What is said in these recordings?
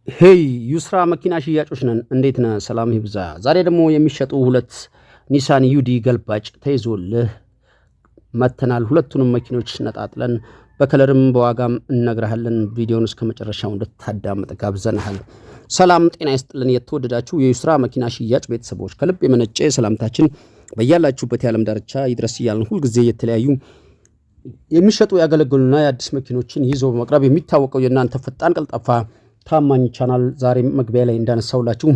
Hey፣ ዩስራ መኪና ሽያጮች ነን። እንዴት ነህ? ሰላም ይብዛ። ዛሬ ደግሞ የሚሸጡ ሁለት ኒሳን UD ገልባጭ ተይዞልህ መተናል። ሁለቱንም መኪኖች ነጣጥለን በ color ም በዋጋም እነግርሃለን። ቪዲዮን እስከ መጨረሻው እንድታዳምጥ ጋብዘንሃል። ሰላም ጤና ይስጥልን። የተወደዳችሁ የዩስራ መኪና ሽያጭ ቤተሰቦች፣ ከልብ የመነጨ ሰላምታችን በያላችሁበት የዓለም ዳርቻ ይድረስ እያልን፣ ሁልጊዜ የተለያዩ የሚሸጡ፣ ያገለገሉና የአዲስ መኪኖችን ይዞ በመቅረብ የሚታወቀው የእናንተ ፈጣን፣ ቀልጣፋ፣ ታማኝ ቻናል ዛሬ መግቢያ ላይ እንዳነሳውላችሁ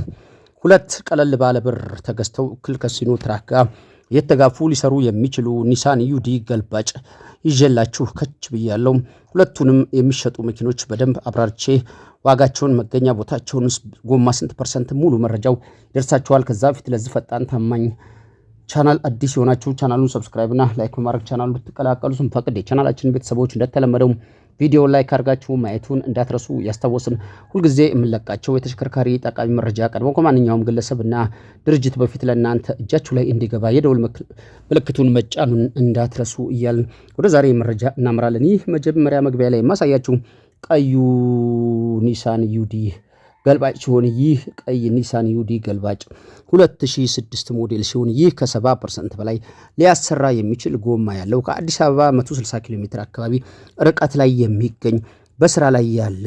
ሁለት ቀለል ባለ ብር ተገዝተው እክል ከሲኖ ትራክ ጋር የተጋፉ፣ ሊሰሩ የሚችሉ ኒሳን UD ገልባጭ ይዤላችሁ ከች ብያለሁ። ሁለቱንም የሚሸጡ መኪኖች በደንብ አብራርቼ ዋጋቸውን፣ መገኛ ቦታቸውን፣ ጎማ ስንት percent፣ ሙሉ መረጃው ይደርሳችኋል። ከዛ በፊት ለዚህ ፈጣን ታማኝ ቻናል አዲስ የሆናችሁ ቻናሉን subscribe እና like በማድረግ ቻናሉን እንድትቀላቀሉ ስንፈቅድ፣ የቻናላችን ቤተሰቦች እንደተለመደው ቪዲዮ like አድርጋችሁ ማየቱን እንዳትረሱ ያስታወስን፣ ሁልጊዜ የምንለቃቸው የተሽከርካሪ ጠቃሚ መረጃ ቀድሞ ከማንኛውም ግለሰብና ድርጅት በፊት ለእናንተ እጃችሁ ላይ እንዲገባ የደውል ምልክቱን መጫኑን እንዳትረሱ እያልን ወደ ዛሬ መረጃ እናምራለን። ይህ መጀመሪያ መግቢያ ላይ የማሳያችሁ ቀዩ ኒሳን UD ገልባጭ ሲሆን፣ ይህ ቀይ ኒሳን UD ገልባጭ 2006 ሞዴል ሲሆን፣ ይህ ከ70% በላይ ሊያሰራ የሚችል ጎማ ያለው፣ ከአዲስ አበባ 160 ኪሎ ሜትር አካባቢ ርቀት ላይ የሚገኝ፣ በስራ ላይ ያለ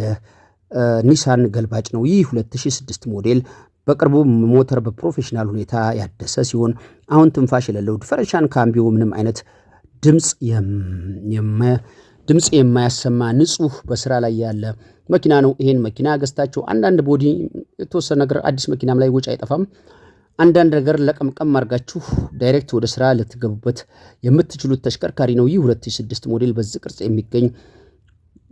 ኒሳን ገልባጭ ነው። ይህ 2006 ሞዴል በቅርቡ ሞተር በ professional ሁኔታ ያደሰ ሲሆን፣ አሁን ትንፋሽ የሌለው፣ ዲፈረንሻን ካምቢዮ ምንም አይነት ድምፅ የማያሰማ፣ ንጹህ፣ በስራ ላይ ያለ መኪና ነው። ይሄን መኪና ገዝታችሁ አንዳንድ body የተወሰነ ነገር፣ አዲስ መኪናም ላይ ወጪ አይጠፋም። አንዳንድ ነገር ለቀምቀም አድርጋችሁ direct ወደ ስራ ልትገቡበት የምትችሉት ተሽከርካሪ ነው። ይህ 2006 ሞዴል በዚህ ቅርጽ የሚገኝ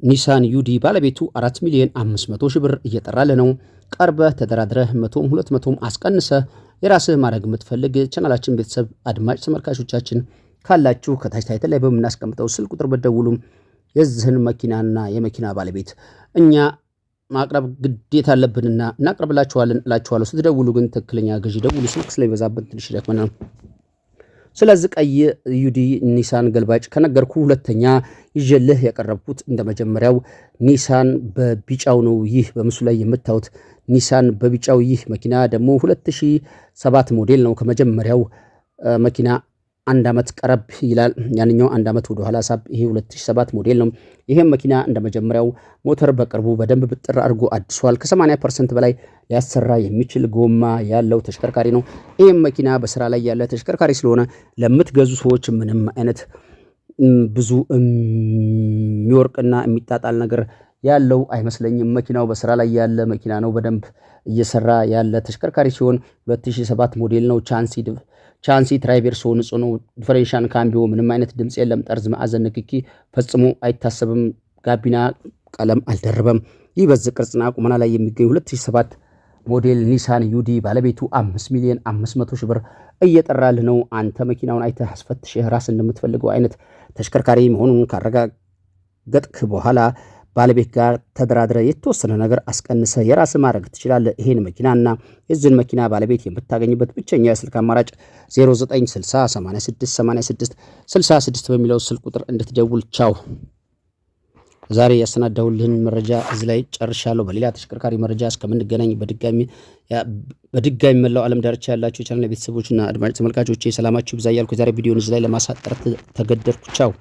ኒሳን UD ባለቤቱ 4 ሚሊዮን 500 ሺህ ብር እየጠራልህ ነው። ቀርበህ ተደራድረህ 100ም 200ም አስቀንሰህ የራስህ ማድረግ የምትፈልግ ቻናላችን ቤተሰብ አድማጭ ተመልካቾቻችን ካላችሁ ከታች title ላይ በምናስቀምጠው ስልክ ቁጥር በደውሉ የዚህን መኪናና የመኪና ባለቤት እኛ ማቅረብ ግዴታ አለብንና እናቅርብላችኋለን እላችኋለሁ። ስትደውሉ ግን ትክክለኛ ገዢ ደውሉ። ስልክ ስለሚበዛብን ትንሽ ይደክመናል። ስለዚህ ቀይ UD ኒሳን ገልባጭ ከነገርኩ፣ ሁለተኛ ይዤልህ የቀረብኩት እንደ መጀመሪያው ኒሳን በቢጫው ነው። ይህ በምስሉ ላይ የምታዩት ኒሳን በቢጫው፣ ይህ መኪና ደግሞ 2007 ሞዴል ነው። ከመጀመሪያው መኪና አንድ ዓመት ቀረብ ይላል። ያንኛው አንድ ዓመት ወደ ኋላ ሳብ፣ ይሄ 2007 ሞዴል ነው። ይሄም መኪና እንደ መጀመሪያው ሞተር በቅርቡ በደንብ ብጥር አድርጎ አድሷል። ከ80% በላይ ሊያሰራ የሚችል ጎማ ያለው ተሽከርካሪ ነው። ይህም መኪና በስራ ላይ ያለ ተሽከርካሪ ስለሆነ ለምትገዙ ሰዎች ምንም አይነት ብዙ የሚወርቅና የሚጣጣል ነገር ያለው አይመስለኝም። መኪናው በስራ ላይ ያለ መኪና ነው። በደንብ እየሰራ ያለ ተሽከርካሪ ሲሆን 2007 ሞዴል ነው። ቻንሲ ትራይቬርሶ ንጹህ ነው። ዲፈረንሻን ካምቢዮ ምንም አይነት ድምፅ የለም። ጠርዝ ማዕዘን ንክኪ ፈጽሞ አይታሰብም። ጋቢና ቀለም አልደረበም። ይህ በዚህ ቅርጽና ቁመና ላይ የሚገኝ 2007 ሞዴል ኒሳን UD ባለቤቱ 5 ሚሊዮን 500 ሺህ ብር እየጠራልህ ነው። አንተ መኪናውን አይተህ አስፈትሸህ ራስ እንደምትፈልገው አይነት ተሽከርካሪ መሆኑን ካረጋገጥክ በኋላ ባለቤት ጋር ተደራድረህ የተወሰነ ነገር አስቀንሰህ የራስህ ማድረግ ትችላለህ። ይሄን መኪናና የዚህን መኪና ባለቤት የምታገኝበት ብቸኛ የስልክ አማራጭ 0960 86 86 66 በሚለው ስልክ ቁጥር እንድትደውል። ቻው። ዛሬ ያሰናዳሁልህን መረጃ እዚህ ላይ ጨርሻለሁ። በሌላ ተሽከርካሪ መረጃ እስከምንገናኝ በድጋሚ መላው ዓለም ዳርቻ ያላችሁ የቻናል ቤተሰቦችና አድማጭ ተመልካቾቼ ሰላማችሁ ይብዛ እያልኩ የዛሬ ቪዲዮን እዚህ ላይ ለማሳጠር ተገደድኩ። ቻው።